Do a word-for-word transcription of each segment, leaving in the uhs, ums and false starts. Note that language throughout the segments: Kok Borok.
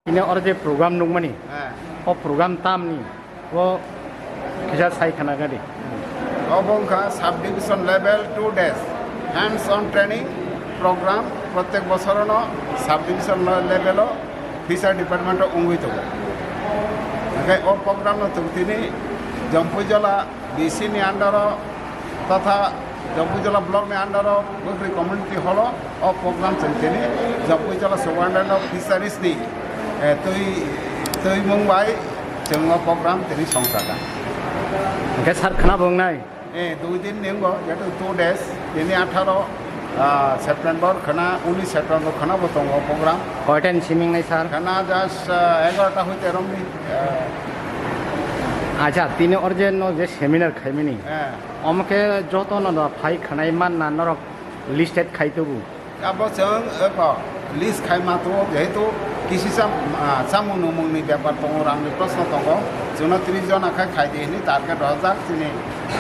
Ini oro je program nukmani, eh, o program tamni, o kisa sai khana gadi. Obo wngkha sub division level two days hands on training program, protek bosorono sub division level o fishery department o wngwi tongo. Hingkhe o program no chwng tini Jampuijala B C ni under o totha Jampuijala block ni under o Bwkhri community hall o o program chwng tini Jampuijala Superintendent of Fisheries ni, eh, twi, twimung bai chwng o program tini songchakha. Hingkhe sir khna bo wngnai? Eh, dui din ni wngo, jehetu two days, tini atharo, ah, September khna, unis September khna bo tongo program. Koita ni simi wngnai sir? Khna just, ah, egarota hoite romni, ah. Acha, tini oro je no je seminar khaimani. Eh. Omo khe joto no no phai khwnai manna norok listed khai tubu. Abo chwng epho list khai ma tongo, jehetu kisisa, ah, chamung nungmung ni bepar tongo, rang ni proshno tongo, chwngno tris jona khai khai di hwnwi target rojak chini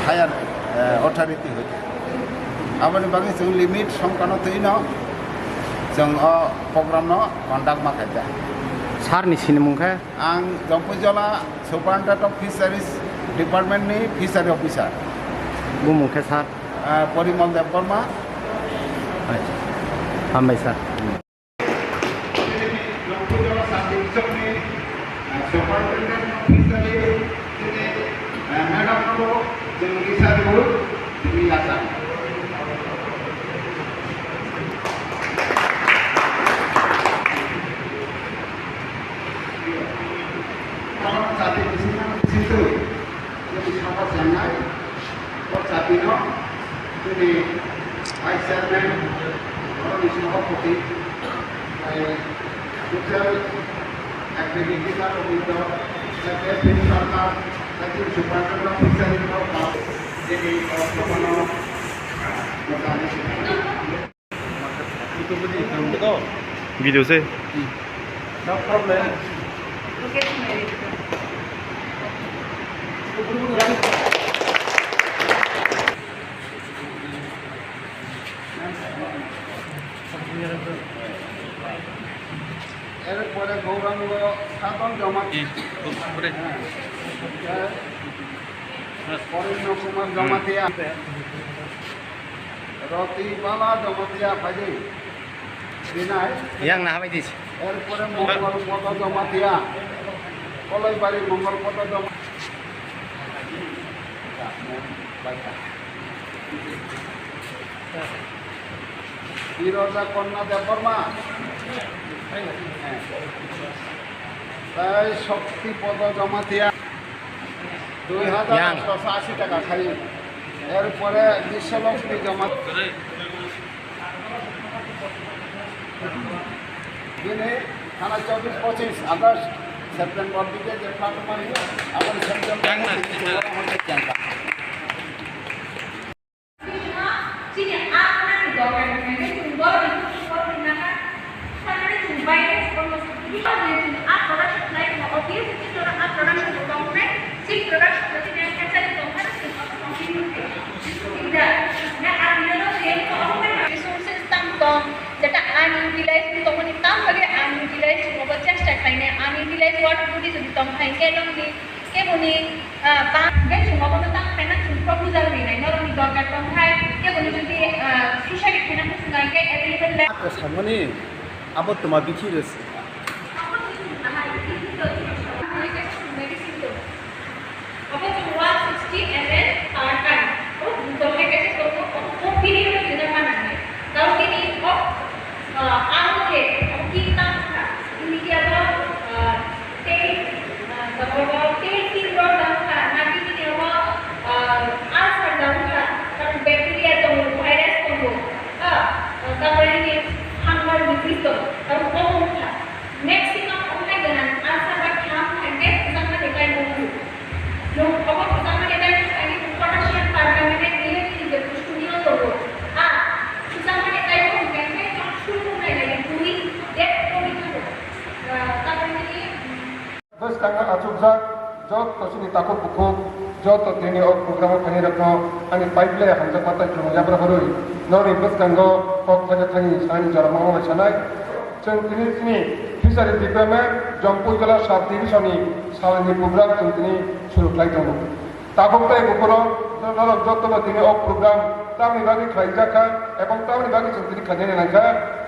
higher, eh, authority hoi. Aboni bagwi chwng limit songkano twino chwng o program no conduct ma khai ja. Sir ni sinimung khe? Ang Jampuijala Superintendent of Fisheries Department ni Fishery Officer. Bumung khe sir? Ah, Porimol Debbarma. Acha. Hambai sir. Jampuijala Sub Division ni, ah, Superintendent of Fisheries, chini, ah, Madam no bo chwng Fishery bo chwng yachang. Jati bisingtwi, jati sabo chengnai, o jati no chini Vice Chairman, boroni Sabhapati, tei Social Executive Officer, tei Deputy Sarkar, tei chini Superintendent of Fisheries no, tei o sabha no, ah, mwchangwi swnai. Video se. No problem. এরপরে গৌরাঙ্গ সাধন জমাতিয়া, হ্যাঁ, হ্যাঁ। বরেণ্য কুমার জমাতিয়া, রতি বালা জমাতিয়া, ভাইজি। Yang na hamai dis. এরপরে মঙ্গলপদ জমাতিয়া, কলইবাড়ি মঙ্গলপদ জমা-, বিরজা কন্যা দেববর্মা, তাই শক্তিপদ জমাতিয়া, দুই হাজার আটশো আশি টাকা খাই। এরপরে বিশ্বলক্ষ্মী জমা- Bini thana chobbish pochish August, September dike je platform ani, aboni September Yang na, dike yang na. Chini apnani dorkar ni hwnwi chwng borok ni kuchuk borok ni nana sanani chwng bai khe borok ni chwng a production khlai tongma obviously chini oro a production bo tong khe, chini production bo chini hatchari tong khe, chwng abo continue khe. Resources tang tong, jeta unutilize tongmani tam bagwi unutilize tongmani chesta khlainai, unutilize water body jodi tong hai khe nokni keboni, ah, ba-, be chwng obono tang khlaina chwng proposal rinai, norokni dorkar tong hai, keboni jodi, ah, fishery khlaina muchung hai khe available land. Ako samani abo toma bithi rwse. Abo chwng one sixty M L per ton. O buthor hai kaisa tongo, o, o period o twilang ma nangnai. Tamo bini o, ah, ang khe, o king tang kha. Bini khe abo, ah, tei, ah, tongo, tei tin rok tang kha. Na bini khe abo, ah, ulcer tang kha. Karon bacteria tongo, virus tongo. Ah, tamoni hunger disease tongo. Karon o wng kha. Maximum wngkha gwnang ulcer bai kha wngkha hwnkhe kwchangmani kaimung wngkha. Nwng obo kwchangmani kaimung thani potassium permanganate ni je pushti ni o tongo. A kwchangmani kaimung hwnkhe hwnkhe chwng sumung nai nai twi dek tongwi thango. Ah, tamoni, mm, Bwskango achukjak joto chini takhuk bukhuk, joto tini o program o phainai rokno ani pipeline hamjakma tei khulumung yapra hwnwi norokni bwskango kok thaisa thani sanani jora mangma bai sanai. Chwng tini chini fishery department, Jampui jela sub division ni salni program chwng tini suru khlai tongo. Tabuk tei buphuru norok jotono tini o program tamni bagwi khlaijak kha ebong tamni bagwi chwng tini khlainani nangkha.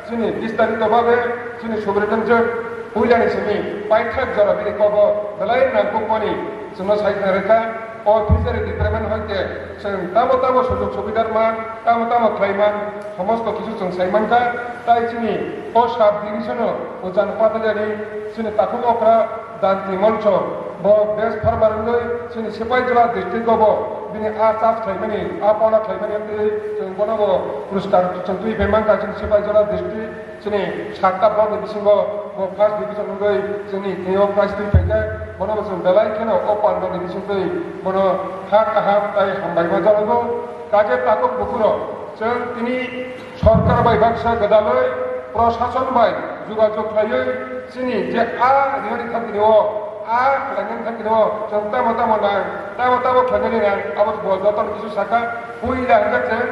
Chini bistarito babe chini subredenjwk puilani simi paithak jora bini kobo belai nangkukmani chwngno sai khnarwkha. O fishery department hoite chwng tamo tamo sujog subidar man, tamo tamo khlai man, somosto kisu chwng sai mankha. Tai chini o sub division o ujan pathajani chini takhuk okra Danti Molcho, bo best farmer wngwi chini Sipaijala district o bo bini a chas khlaimani, a pona khlaimani wngwi chwng bono bo puruskar chwng twi phai mankha chini Sipaijala district. Chini satta borni bisingo bo first division wngwi chini tini o prize twi phaikha, bono bo chwng belai kheno o pandani bisingtwi bono ha kaham tai hambai ma jalago. Kaje takhuk bukhurok chwng tini sorkar bai baksa gwdalwi, prosason bai jogajog khlaiwi chini je a rinani thangtini o, a khlainani thangtini o chwng tamo tamo nang, tamo tamo khlainani nang, abo bo jotono kisu sakha. Puila hwnkhe chwng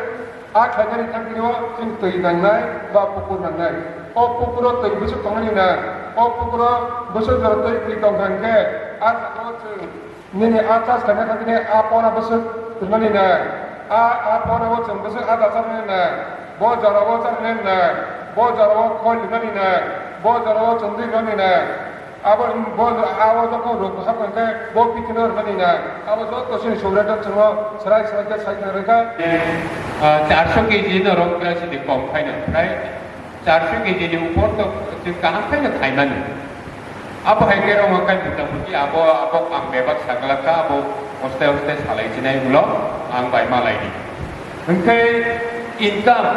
a khlainani thangtini o chini twi nangnai ba pukur nangnai. O pukuro twi bwswk tongnani na, o pukuro bwswk jora twi twi tongkha hwnkhe a jaga o chwng nini a chas khlaina thangtini a pona bwswk rwnani na, a, a pona o chwng bwswk ada charnani na, bo jora o charnani na, bo jora o khoi rwnani na, bo jora o chwng twi rwnani na. Abo bo abo jokhon rok bwsakh hwnkhe bo bikhino rwnani na. Abo joto chini subrai rok chwngno swrai swrai khe sai thang rwkha. Ah, charso kg no rok khe sini kom khaino, prai charso kg ni upor to chwng kaham khaino khaimani. Abo hai khe rok khe buta buti abo abo ang bebak saglakha abo ostai ostai salai chinai ulo ang bai malaini. Hwnkhe income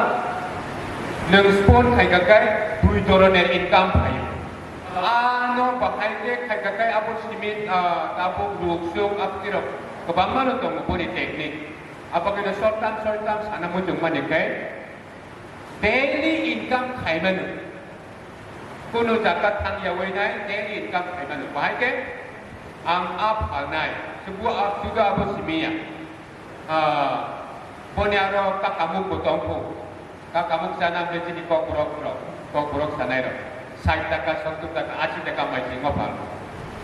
nwng spon khaika khe dui dhoroner income phaio. Ano bahai khe khaika khe abo simit, ah, tabuk ruk suk abtirok kwbangma no tongo boni technique. Abo khe no short term, short term sana muchung mani khe daily income khaimano. Kunu jaga thang yawi nai daily income khaimano. Bahai khe ang a phalnai, subu a, sudu abo simiya. Ah, boni aro kakamuk bo tongkho. Kakamuk sana hwnkhe chini kokborok rok, kokborok sanai rok. Sait taka, sottor taka, ashi taka maisingo phal.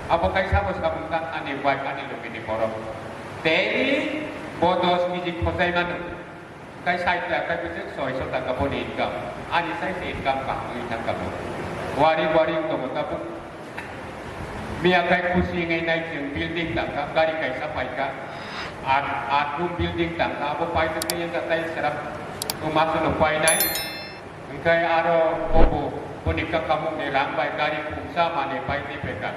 Abo kaisa bo samung tang ani wife, ani logini borok. Daily bo dos kg khojai mano. Kai sait taka, kai bwswk soiso taka boni income. Ani sai se income kaham wngwi thangkha bo. Wari wari wng tongo tabuk. Miya khe khusi wngwi nai chwng building tangkha, gari kaisa paikha, at, at room building tangkha, abo paitwi twi wngkha tei serak masono painai. Hwnkhe aro bobo boni kakamukni rang bai gari khungsa manwi paitwi phaikha.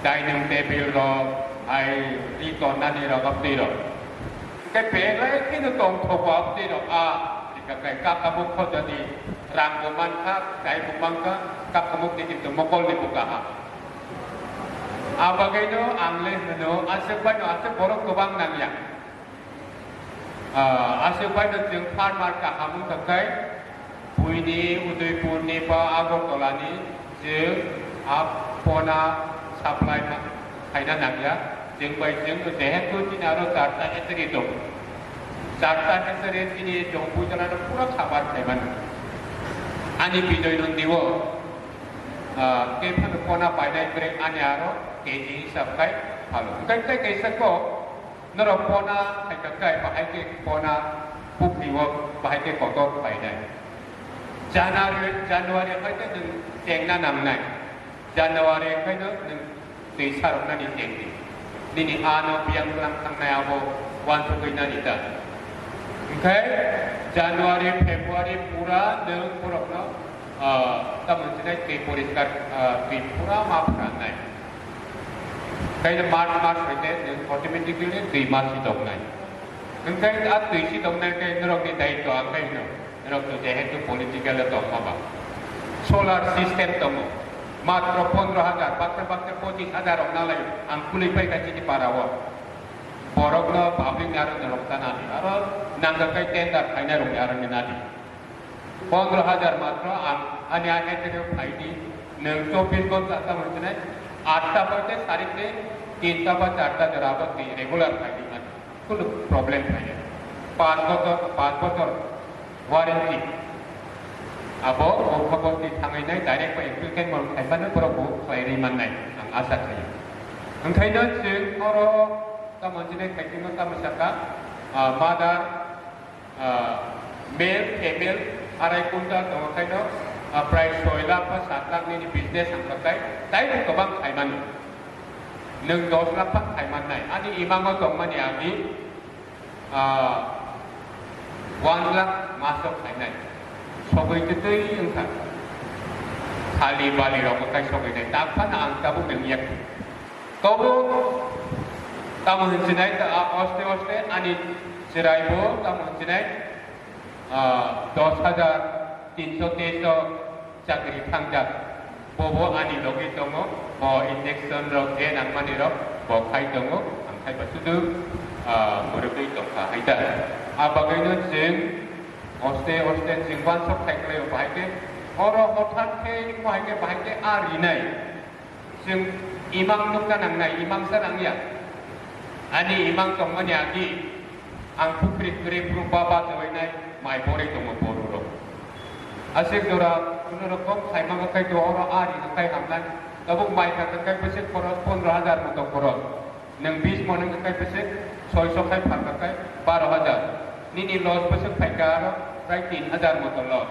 Dining table rok, hai ri tonnani rok, abtwi rok. Hwnkhe belai kheno tongthogo abtwi rok a. Kakai kakamuk khojani rang bo mankha, tai bo mankha, kakamuk ni kintu mokol ni bo kaham. Abagwino ang le hwno, aswk bai no aswk borok kwbang nangya. Ah, aswk bai no chwng farmer kaham wngkha khe, buini, Udaipur ni ba Agartala ni chwng a pona supply ma-, khaina nangya. Chwng bai chwng jehetu chini aro charta hatchery tongo. Charta hatchery chini Jampui jala no pura cover khaimano. Ani Bijoy Nandi o, ah, khe phano pona painai kwrwi ani aro K G hisab khai phalo. Hwnkhe tei kaisa kok norok pona khaika khe bahai khe pona pukri o bahai khe kotor painai. January, January hai khe nwng chengna nangnai. January khaino nwng twi saroknani tengdi. Nini ano biyang bwlang thangnai abo uansugwi nani da. Hwnkhe January, February pura nwng borokno, ah, tamoni sinai twi poriskar, ah, twi pura ma phrannai. Khaino March mas hoite nwng automatically twi ma sidoknai. Hwnkhe a twi sidoknai khe norokni daitw ang khe hwno. Norok to jehetu political o tongma ba. Solar system tongo. Matro pondro hajar, baksa baksa pochis hajar rok nalai ang kului paikha chini para o. Borok no public ni aro norok ta nadi. Aro nangkha kai tender khainai rok ni aro ni nadi. Pondro hajar matro ang ani ani tene phaidi. Nwng chobbish ghonta ta hwnsinai atta hoite sarik ni tinta ba charta jora abo twi regular phaidi mani. Kunu problem phaiya. Panch bochor, panch bochor warranty. Abo o khabor twi thangwi nai direct bai applicant mol khaimano borok bo khlai rwi mannai ang asa khaio. Wngkhaino chwng oro tamo hinwi khaitwino tamo saka, ah, mother, ah, male, female, arai kuntal tongo khaino, ah, prai soi lakh ba sat lakh nini business ang bakai, taibo kwbang khaimano. Nwng dos lakh phan khaimannai, ani imango tongmani agi, ah, one lakh masok khainai. Sogwi twi twi wngkha. Khali bali rok kai sogwi nai. Tak phano ang tabuk nang yak. Tobo tamo hinsinai ta, ah, oste oste ani chwrai bo tamo hinsinai, ah, dos hajar tinso teis o chakri thangjak. Bobo ani logi tongo, bo injection rok je nangmani rok bo khai tongo, ang khai ba sudu, ah, murugwi tongkha hai ta. A bagwino chwng oste oste chwng wansok khai kwlaio bahai khe, oro hothat khe bahai khe, bahai khe a rinai. Chwng imang nukna nangnai, imang sa nangya. Ani imang tongmani agi ang pukri kwrwi phuru baba chawinai mai borwi tongo borok rok. Aswk jora kuno rokom khaima kai to oro ari kai hamnai. Tabuk mai kha kai bwswk khoros pondro hajar moto khoros. Nwng bis mon wngkha kai bwswk soiso khai phalka kai baro hajar. Nini loss bwswk phaikha aro prai tin hajar moto loss.